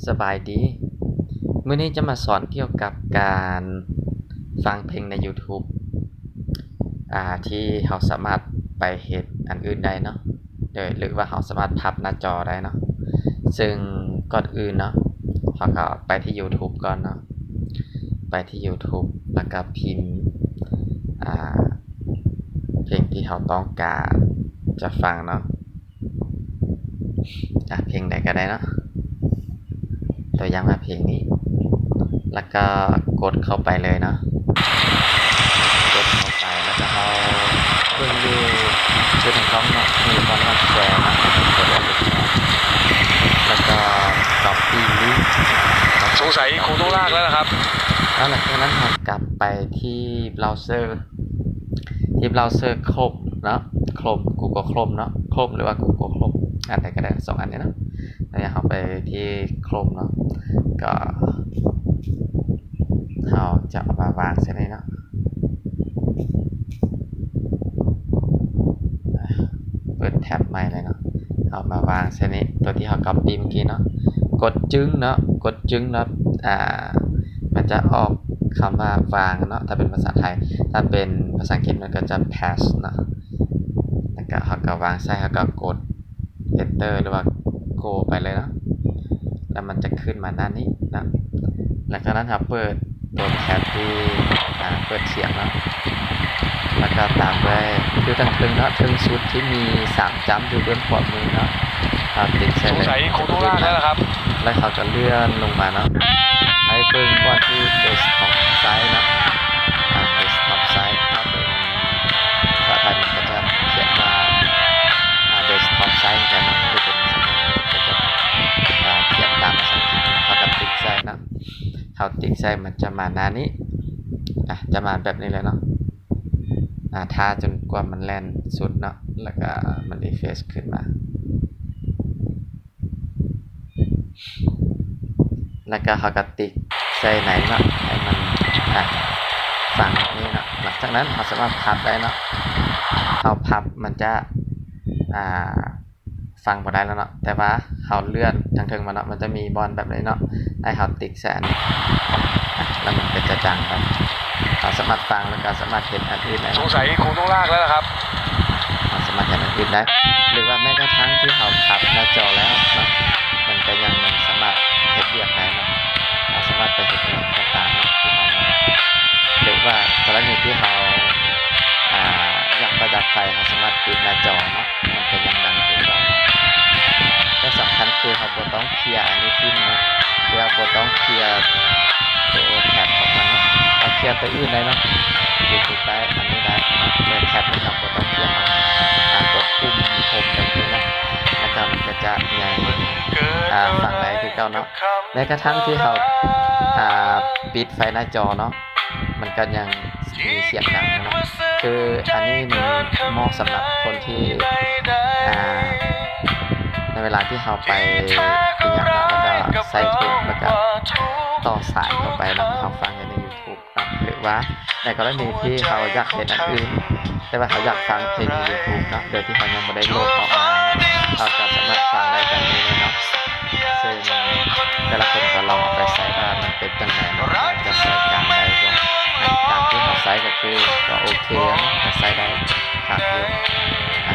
ສະບາຍດີ ມື້ນີ້ຈະມາສອນກ່ຽວກັບການຟັງເພງໃນ YouTube ອ່າ ທີ່ເຮົາສາມາດໄປເຮັດອັນອື່ນໄດ້ເນາະ ໂດຍ ຫຼືວ່າເຮົາສາມາດພັບໜ້າຈໍໄດ້ເນາະ. ເຊິ່ງກ່ອນອື່ນເນາະ ເຮົາກໍໄປທີ່ YouTube ກ່ອນເນາະ ໄປທີ່ YouTube ແລ້ວກໍພິມ ອ່າ ເພງທີ່ເຮົາຕ້ອງການຈະຟັງເນາະ. ອ່ະ ເພງໃດກໍໄດ້ເນາະ ຕົວຢ່າງວ່າເພງນີ້ ແລ້ວກໍກົດເຂົ້າໄປເລີຍເນາະ ກົດເຂົ້າໄປ ແລ້ວກໍເຮົາເບິ່ງຢູ່ຈຸດຂອງເຮົາເນາະ ມີຄຳວ່າ Share ເນາະ ກົດເຂົ້າໄປ Share ແລ້ວກໍ Copy Link ສົງໄສຄົງຕ້ອງລາກແລ້ວລະຄັບ ແລ້ວຫຼັງຈາກນັ້ນເຮົາກັບໄປທີ່ Browser ທີ່ Browser Chrome ເນາະ Chrome Google Chrome ເນາະ Chrome ຫຼືວ່າ Google Chrome ອັນໃດກໍໄດ້ ສອງອັນນີ້ເນາະ. ແລ້ວເຮົາໄປທີ່ Chrome ເນາະ ກໍເຮົາຈະເອົາມາວາງໃສ່ນີ້ເນາະ ເປີດແທັບໃໝ່ເລີຍເນາະ ເອົາມາວາງໃສ່ນີ້ ຕົວທີ່ເຮົາ Copy ເມື່ອກີ້ເນາະ ກົດຈຶ້ງເນາະ ກົດຈຶ້ງເນາະ ອ່າ ມັນຈະອອກຄຳວ່າວາງເນາະ ຖ້າເປັນພາສາໄທ ຖ້າເປັນພາສາອັງກິດມັນກໍຈະ Paste ເນາະ ແລ້ວກໍເຮົາກໍວາງໃສ່ ເຮົາກໍກົດ Enter ຫຼືວ່າ Go ໄປເລີຍເນາະ ແລ້ວມັນຈະຂຶ້ນມາໜ້ານີ້ເນາະ ຫຼັງຈາກນັ້ນເຮົາເປີດຕົວແທັບທີ່ ອ່າ ເປີດສຽງເນາະ ແລ້ວກໍຕາມດ້ວຍຢູ່ທາງເທິງເນາະ ເທິງສຸດທີ່ມີສາມຈ້ຳຢູ່ເບື້ອງຂວາມືເນາະ ເຮົາຕິກໃສ່ເລີຍ ສົງໄສຄົງຕ້ອງລາກແລ້ວລະຄັບ ແລ້ວເຮົາກໍເລື່ອນລົງມາເນາະ ໃຫ້ເບິ່ງບ່ອນທີ່ Desktop Site ເນາະ ອ່າ Desktop Site ເຮົາເບິ່ງ ພາສາໄທມັນກໍຈະຂຽນວ່າ ອ່າ Desktop Site ເໝືອນກັນເນາະ ຫຼືເປັນພາສາໄທກໍຈະ ອ່າ ຂຽນຕາມພາສາອັງກິດ ເຮົາກໍຕິກໃສ່ເນາະ ເຮົາຕິກໃສ່ມັນຈະມາໜ້ານີ້ ອ່າ ຈະມາແບບນີ້ເລີຍເນາະ ອ່າ ຖ້າຈົນກວ່າມັນແລ່ນສຸດເນາະ ແລ້ວກໍມັນ refresh ຂຶ້ນມາ ແລ້ວກໍເຮົາກໍຕິກໃສ່ໃນເນາະ ໃຫ້ມັນ ອ່າ ຟັງແບບນີ້ເນາະ ຫຼັງຈາກນັ້ນເຮົາສາມາດພັບໄດ້ເນາະ ເຮົາພັບມັນຈະ ອ່າ ຟັງບໍ່ໄດ້ແລ້ວເນາະ ແຕ່ວ່າເຮົາເລື່ອນທາງເທິງມາເນາະ ມັນຈະມີບ່ອນແບບນີ້ເນາະ ໃຫ້ເຮົາຕິກໃສ່ອັນນີ້ ອ່າ ແລ້ວມັນກໍຈະດັງໄປ ເຮົາສາມາດຟັງ ແລ້ວກໍສາມາດເຮັດອັນອື່ນໄດ້ເນາະ ສົງໄສຄົງຕ້ອງລາກແລ້ວລະຄັບ ເຮົາສາມາດເຮັດອັນອື່ນໄດ້ ຫຼືວ່າແມ້ກະທັ່ງທີ່ເຮົາພັບໜ້າຈໍແລ້ວເນາະ ມັນກໍຍັງສາມາດເຮັດວຽກໄດ້ເນາະ ເຮົາສາມາດໄປເຮັດຫຍັງກໍຕາມເນາະ ທີ່ເຮົາ ຫຼືວ່າກໍລະນີທີ່ເຮົາ ອ່າ ຢາກປະຫຍັດໄຟ ເຮົາສາມາດປິດໜ້າຈໍເນາະ ມັນກໍຍັງດັງຄືເກົ່າເນາະ ແຕ່ສຳຄັນຄືເຮົາບໍ່ຕ້ອງເຄຍອັນນີ້ຖິ້ມເນາະ ຫຼືວ່າບໍ່ຕ້ອງເຄຍໂຕແທັບຂອງມັນເນາະ ເຮົາເຄຍໂຕອື່ນໄດ້ເນາະ ຢູ່ໃຕ້ອັນນີ້ໄດ້ເນາະ ແຕ່ແທັບນີ້ເຮົາບໍ່ຕ້ອງເຄຍ ເຮົາ ອ່າ ກົດປຸ່ມໂຮມແບບນີ້ເນາະ ແລ້ວກໍມັນກໍຈະຍັງ ອ່າ ຟັງໄດ້ຄືເກົ່າເນາະ ແມ້ກະທັ່ງທີ່ເຮົາ ອ່າ ປິດໄຟໜ້າຈໍເນາະ ມັນກໍຍັງມີສຽງດັງເນາະ ຄືອັນນີ້ມັນເໝາະສຳລັບຄົນທີ່ ອ່າ ໃນເວລາທີ່ເຮົາໄປອີ່ຫຍັງເນາະ ແລ້ວກໍໃສ່ເພງ ແລ້ວກໍຕໍ່ສາຍເຂົ້າໄປເນາະ ເຮົາຟັງຢູ່ໃນ YouTube ເນາະ ຫຼືວ່າໃນກໍລະນີທີ່ເຮົາຢາກເຮັດອັນອື່ນ ແຕ່ວ່າເຮົາຢາກຟັງເພງໃນ YouTube ເນາະ ໂດຍທີ່ເຮົາຍັງບໍ່ໄດ້ໂຫຼດອອກມາເນາະ ເຮົາກໍສາມາດຟັງໄດ້ແບບນີ້ເລີຍເນາະ ເຊິ່ງແຕ່ລະຄົນກໍລອງເອົາໄປໃຊ້ວ່າມັນເປັນຈັ່ງໃດເນາະ ວ່າຈະໃຊ້ການໄດ້ບໍ່ ຕາມທີ່ເຮົາໃຊ້ກໍຄືກໍໂອເຄເນາະ ກໍໃຊ້ໄດ້ຄັກຢູ່ ອ່າ